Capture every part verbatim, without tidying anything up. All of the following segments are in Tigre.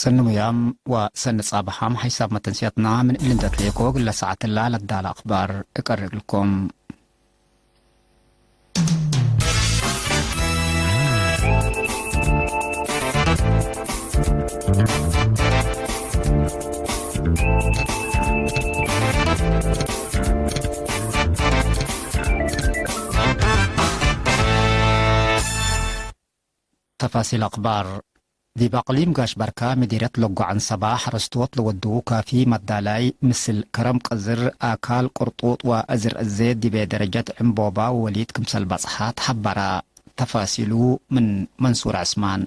ሰኒ ሙያም ወሰኒ ጻብሐም ሐይሳብ መተንስያትና ምን እሊ እንዴ ትሌኮ እግለ ሰዓትላ ለዳለ አክባር እቀርብ እግልኩም። ተፋሲል አክባር። ዲብ አቅሊም ጋሽ በርካ ምዲርየት ለጎ ዐንሰባ ሐረስቶት ለወድዉ ካፊ መዳላይ ምስል ከረም ቀዝር፣ አካል ቅርጡጥ ወእዝር እዜ ዲቤ ደረጀት ዕንቦባ ወወሊድ ክምሰል በጽሐ ተሐበረ። ተፋሲሉ ምን መንሱር ዐስማን።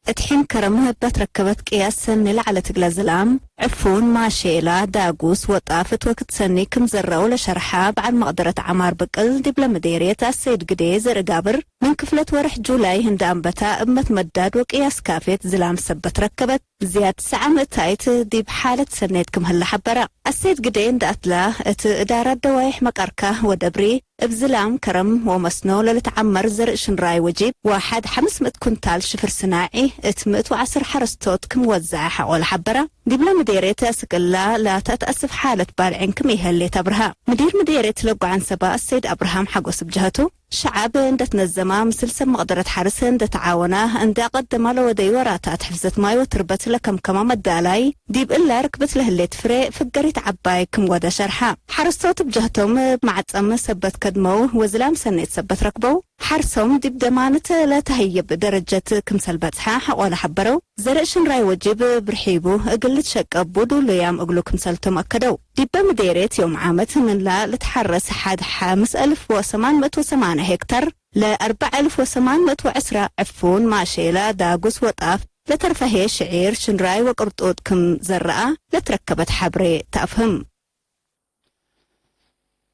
እት ሒን ከረም እበ ትረከበት ቅያስ ሰኒ ለዐለት እግለ ዝላም፣ ዕፉን፣ ማሼላ፣ ዳጉስ ወጣፍ እት ወክድ ሰኒ ክም ዘረአው ለሸርሐ በዐል መቅደረት ዐማር ብቅል፣ ዲብለ ምዴርየት አሰይድ ግዴ ዘርእ ጋብር፣ ምን ክፍለት ወርሕ ጁላይ ህንዲ አንበታ እብ መትመዳድ ወቅያስ ካፌት ዝላም ሰበት ረከበት፣ ዝያድ ሰዓ ምእታይት ዲብ ሓለት ሰኔት ክም ህለ ሐበረ። አሰይድ ግዴ እንደ አትላ፣ እት እዳራት ደዋይሕ መቃርካ ወደብሪ፣ እብ ዝላም ከረም ወመስኖ ለልትዐመር ዘርእ ሽንራይ ወጂብ፣ ወሐድ ሐምስ ምእት ኩንታል ሽፍር ስናዒ እት ምእት ወዐስር ሐረስቶት ክም ወዘዐ ሐቆለ ሐበረ። ዲብለ ምዴርየት አስክ እላ ላተአትአስፍ ሓለት ባልዒን ክም ኢሀሌት አብርሃ። ምዲር ምዴርየት ለጎ ዐንሰባ አሰይድ አብርሃም ሐጎስ እብ ጀሀቱ፣ ሸዐብ እንደ ትነዘማ፣ ምስል ሰብ መቅደረት ሐርስ እንደ ተዓወና፣ እንደ አቀደማ ለወደዩ ወራታት ሕፍዘት ማይ ወትርበት ለከምከማ መዳላይ፣ ዲብ እላ ርክብት ለህሌት ፍሬ ፍገሪት ዐባይ ክም ወደ ሸርሐ። ሐረስቶት እብ ጀህቶም እብ መዐጸም ሰበት ከድመው ወዝላም ሰኔት ሰበት ረክበው፣ ሐርሶም ዲብ ደማነት ለተሀየብ ደረጀት ክምሰል በጽሐ ሐቆለ ሐበረው። ዘርእ ሽንራይ ወጅብ ብርሒቡ እግል ልትሸቀብ ቡዱ ለያም እግሉ ክምሰልቶም አከደው። ዲበ ምዴርየት ዮም ዓመት ምንላ ልትሐረስ ሐድ ሐምስ አልፍ ወሰማን ምእት ወሰማንያ ሄክታር ለአርበዕ አልፍ ወሰማን ምእት ወዕስራ ዕፉን፣ ማሼላ፣ ዳጉስ ወጣፍ፣ ለተርፈ ህዬ ሽዒር፣ ሽንራይ ወቅርጡጥ ክም ዘረአ ለትረከበት ሐብሬ ተአፍህም።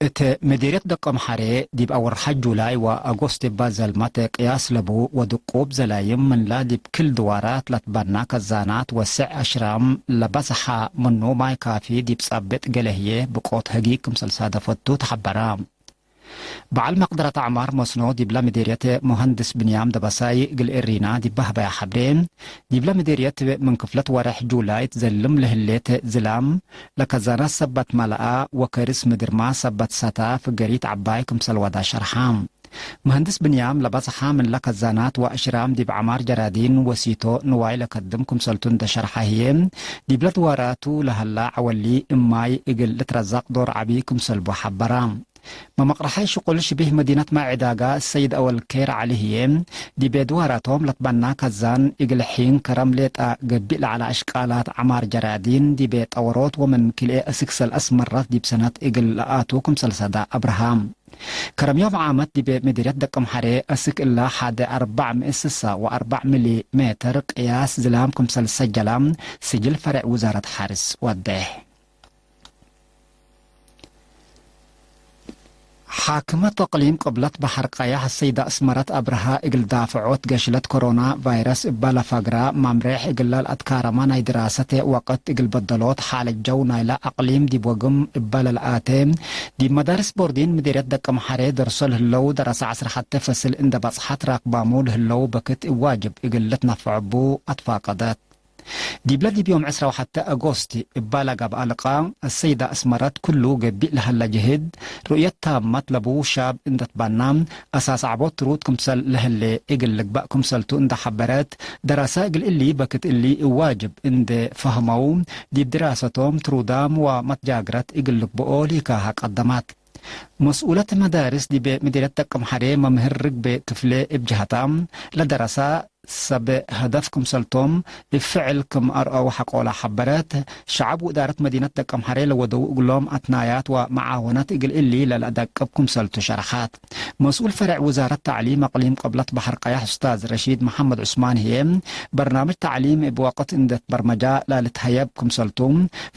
እት ምዲርየት ደቀምሐሬ ዲብ አወርሐ ጁላይ ወአጎስት እባ ዘልመት ቅያስ ለቡ ወድቁብ ዘላይም ምንላ ዲብ ክል ድዋራት ለትበና ከዛናት ወስዕ አሽራም ለበዝሐ ምኑ ማይ ካፊ ዲብ ጸብጥ ገሌ ህዬ ብቆት ህጊግ ክምሰል ሳደፈቱ ተሐበረ። በዐል መቅደረት አዕማር መስኖ ዲብለ ምዲርየት ሙሀንድስ ብንያም ደበሳይ እግል ኤሪና ዲብ በህበያ ሐብሬ፣ ዲብለ ምዲርየት ምን ክፍለት ወሬሕ ጁላይ ትዘልም ለህሌት ዝላም፣ ለከዛናት ሰበት መልአ ወከርስ ምድርማ ሰበት ሰታ ፍገሪት ዐባይ ክምሰል ወዳ ሸርሐ። መሀንድስ ብንያም ለበጽሐ ምንለ ከዛናት ወአሽራም ዲብ ዐማር ጀራዲን ወሲቶ ንዋይ ለከድም ክምሰልቱ እንደ ሸርሐ ህዬ፣ ዲብለ ድዋራቱ ለሀላ ዐወሊ እማይ እግል ልትረዘቅ ዶር ዐቢ ክምሰልቡ ሐበረ። መመቅረሐይ ሽቁል ሽቢህ መዲነት ማይ ዕዳጋ ሰይድ አወል ኬር ዐሊ ህዬ፣ ዲቤ ድዋራቶም ለትበና ከዛን እግል ሒን ከረም ሌጠ ገብእ ለዐለ አሽቃላት ዐማር ጀራዲን ዲቤ ጠወሮት ወምን ክልኤ እስክ ሰልአስ መራት ዲብ ሰነት እግል ለአቱ ክምሰል ሰዳ አብርሃ። ከረም ዮም ዓመት ዲቤ ምዲርየት ደቀምሐሬ እስክ እላ ሐደ አርበዕ ምእት ስሳ ወአርበዕ ሚሊ ሜትር ቅያስ ዝላም ክምሰል ሰጀላ ስጅል ፈሬዕ ውዛረት ሐርስ ወዴሕ። ሓክመት አቅሊም ቅብለት በሐር ቀያሕ ሰይድ አስመረት አብርሃ፣ እግል ዳፍዖት ገሽለት ኮሮና ቫይረስ እበ ለፈግራ መምሬሕ እግለ ለአትካረመ ናይ ድራሰት ወቅት እግል በደሎት፣ ሓለት ጀው ናይለ አቅሊም ዲብ ወግም እበ ለልአቴ፣ ዲብ መዳርስ ቦርዲን ምዲርየት ደቀምሐሬ ደርሶ ለህለው ደረሰ ዐስር ሐቴ ፈስል እንደ በጽሐት ራክባሙ ለህለው በክት እብ ዋጅብ እግል ልትነፈዖ እቡ አትፋቀደት። ዲብለ ዲብ ዮም ዕስራ ወሐተ አጎስት እባ ለገብአ ልቃእ፣ አሰይዳ አስመረት ክሉ ገብእ ለሀለ ጅህድ፣ ሩእየት ታመት ለቡ ሻብ እንደ ትበና፣ አሳስ ዐቦት ትሩድ ክምሰል ለህሌ እግል ልግበእ ክምሰልቱ እንደ ሐበረት፣ ደረሰ እግል እሊ በክት እሊ እብ ዋጅብ እንደ ፈህመው፣ ዲብ ድራሰቶም ትሩዳም ወመትጃግረት እግል ልግብኦ ሊካሀ ቀደማት። መስኡለት መዳርስ ዲብ ምዲርየት ደቀምሐሬ መምህር ርግቤ ክፍሌ እብ ጀሀታ፣ ለደረሰ ሰብ ሀደፍ ክምሰልቶም እብ ፍዕል ክም አርአው ሐቆለ ሐበረት። ሸዐብ ወእዳረት መዲነት ደቀምሐሬ ለወደው እግሎም አትናያት ወመዓወነት እግል እሊ ለለአደቅብ ክምሰልቱ ሸርሐት። መስኡል ፈሬዕ ውዛረት ተዕሊም አቅሊም ቅብለት በሐር ቀያሕ ኡስታዝ ረሺድ መሐመድ ዑስማን ህዬ፣ በርናምጅ ተዕሊም እብ ወቅት እንዴ ትበርመጃ ለልትሀየብ ክምሰልቱ፣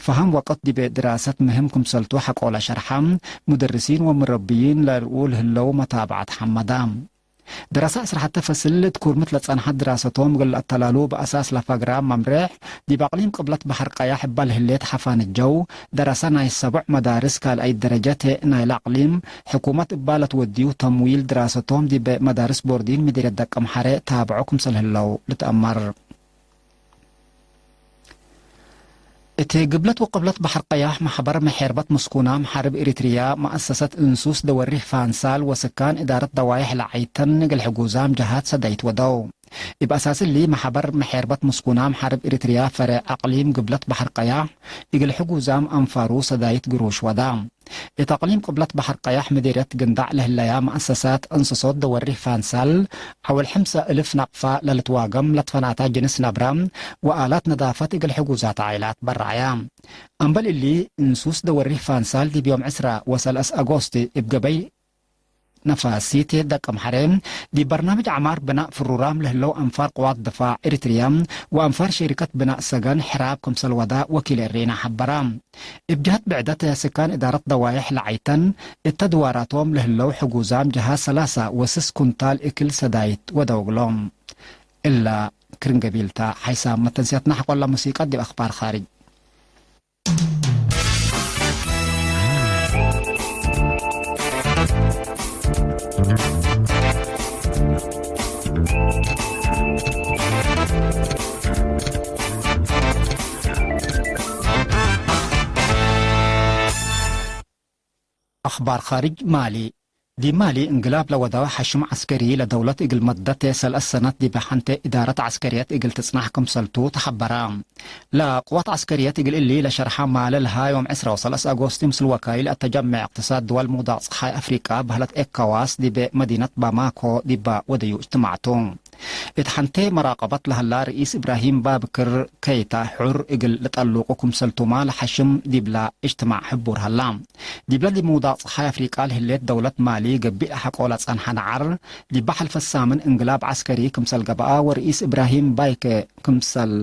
ፈሀም ወቅት ዲብ ድራሰት ምህም ክምሰልቱ ሐቆለ ሸርሐ፣ ሙደርሲን ወሙረብይን ለርኡ ለህለው መታብዐት ሐመዳ። ደረሰ ዐስር ሐተ ፈስል እት ኩርምት ለጸንሐት ድራሰቶም እግል ለአተላሉ በአሳስ ለፈግራ መምሬሕ፣ ዲብ አቅሊም ቅብለት በሐር ቀያሕ እባ ለህሌት ሐፋን ጀው፣ ደረሰ ናይ ሰቦዕ መዳርስ ካልኣይት ደረጀት ናይለ አቅሊም፣ ሕኩመት እባ ለትወድዩ ተምዊል ድራሰቶም ዲብ መዳርስ ቦርዲን ምዲርየት ደቀምሐሬ ታብዖ ክምሰል ህለው ልትአመር። እት ግብለት ወቅብለት በሐር ቀያሕ መሕበር መሔርበት ምስኩናም ሐርብ ኤሪትርያ መአሰሰት እንሱስ ደወሪህ ፋንሳል ወስካን እዳረት ደዋይሕ ለዐይተን እግል ሕጉዛም ጀሃት ሰዳይት ወደው። እብ አሳስ እሊ መሕበር መሔርበት ምስኩናም ሐርብ ኤሪትርያ ፈሬዕ አቅሊም ግብለት በሐር ቀያሕ እግል ሕጉዛም አንፋሩ ሰዳይት ግሩሽ ወዳ። እት አቅሊም ቅብለት በሐር ቀያሕ ምዲርየት ግንዳዕ ለህለያ መአሰሳት እንስሶት ደወሪህ ፋንሳል፣ ሐወል ሕምሰ እልፍ ናቅፋ ለልትዋገም ለትፈናታ ጅንስ ነብረ ወአላት ነዳፈት እግል ሕጉዛት ዓኢላት በራዐያ። አምበል እሊ፣ እንሱስ ደወሪህ ፋንሳል ዲብ ዮም ዕስራ ወሰለስ አጎስት እብ ገበይ ነፋሲት ደቅም ሐሬ፣ ዲብ በርናምጅ ዐማር ብናእ ፍሩራም ለህለው አንፋር ቅዋት ድፋዕ ኤሪትርያ ወአንፋር ሸሪከት ብናእ ሰገን ሕራብ ክምሰል ወዳ ወኪል ኤሬና ሐበራ። እብ ጀህት ብዕደት፣ ስካን እዳረት ደዋይሕ ለዐይተን፣ እተ ድዋራቶም ለህለው ሕጉዛም ጀሃ ሰላሳ ወስስ ኩንታል እክል ሰዳይት ወደው እግሎም። እላ ክርን ገቢልታ፣ ሓይሳም መተንስያትና ሐቆላ ሙሲቀት ዲብ አክባር ካርጅ። አኽባር ኻርጅ ማሊ። ዲብ ማሊ እንግላብ ለወደወ ሐሽም ዐስከሪ ለደውለት እግል መደት ሰለስ ሰነት ዲብ ሐንቴ እዳረት ዐስከርየት እግል ትጽናሕ ክምሰልቱ ተሐበረ። ለቅወት ዐስከርየት እግል እሊ ለሸርሐ ማለ ለሀ ዮም ዕስራ ወሰለስ አጎስት ምስል ወካይል አተጀሜዕ እቅትሳድ ድወል ምውዳቅ ጸሓይ አፍሪቃ በህለት ኤኮዋስ ዲብ መዲነት ባማኮ ዲባ ወደዩ እጅትማዕቱ። እት ሐንቴ መራቀበት ለሀላ ርኢስ እብራሂም ባብክር ከይታ ሑር እግል ልጠሉቁ ክምሰልቱማ ለሐሽም ዲብላ እጅትማዕ ሕቡር ሀላ። ዲብለ ዲብ ምውዳቅ ጸሓይ አፍሪቃ ለህሌት ደውለት ማሊ ገብእ ሐቆ ለጸንሐ ነዓር፣ ዲባ ሐልፈ ሳምን እንግላብ ዐስከሪ ክምሰል ገብአ ወርኢስ እብራሂም ባይከ ክምሰል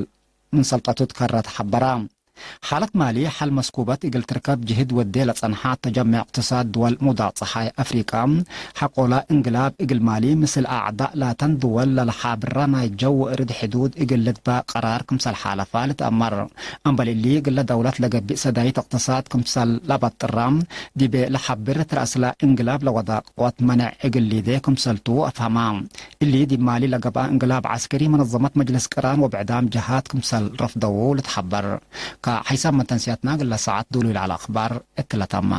ምን ሰልጠቱ ትከረ ተሐበራ። ሓለት ማሊ ሐል መስኩበት እግል ትርከብ ጅህድ ወዴ ለጸንሐ ተጀሜዕ እቅትሳድ ድወል ምውዳቅ ጸሓይ አፍሪቃ፣ ሐቆለ እንግላብ እግል ማሊ ምስል አዕዳእ ላተን ድወል ለለሓብረ ናይ ጀው ወእርድ ሕዱድ እግል ልትበእ ቀራር ክምሰል ሓለፋ ልትአመር። አምበል እሊ፣ እግለ ደውለት ለገብእ ሰዳይት እቅትሳድ ክምሰል ለበጥራ ዲቤ ለሐብር ትረአስለ እንግላብ ለወዳ ቅወት መነዕ እግል ሊዴ ክምሰልቱ አፍሀማ። እሊ ዲብ ማሊ ለገብአ እንግላብ ዐስከሪ መነዘመት መጅልስ ቅራን ወብዕዳም ጀሃት ክምሰል ረፍደዉ ልትሐበር። ከሐይሳም መተንስያትና እግለ ሰዓት ዱሉይ ለዐለ አኽባር እትለ ተመ።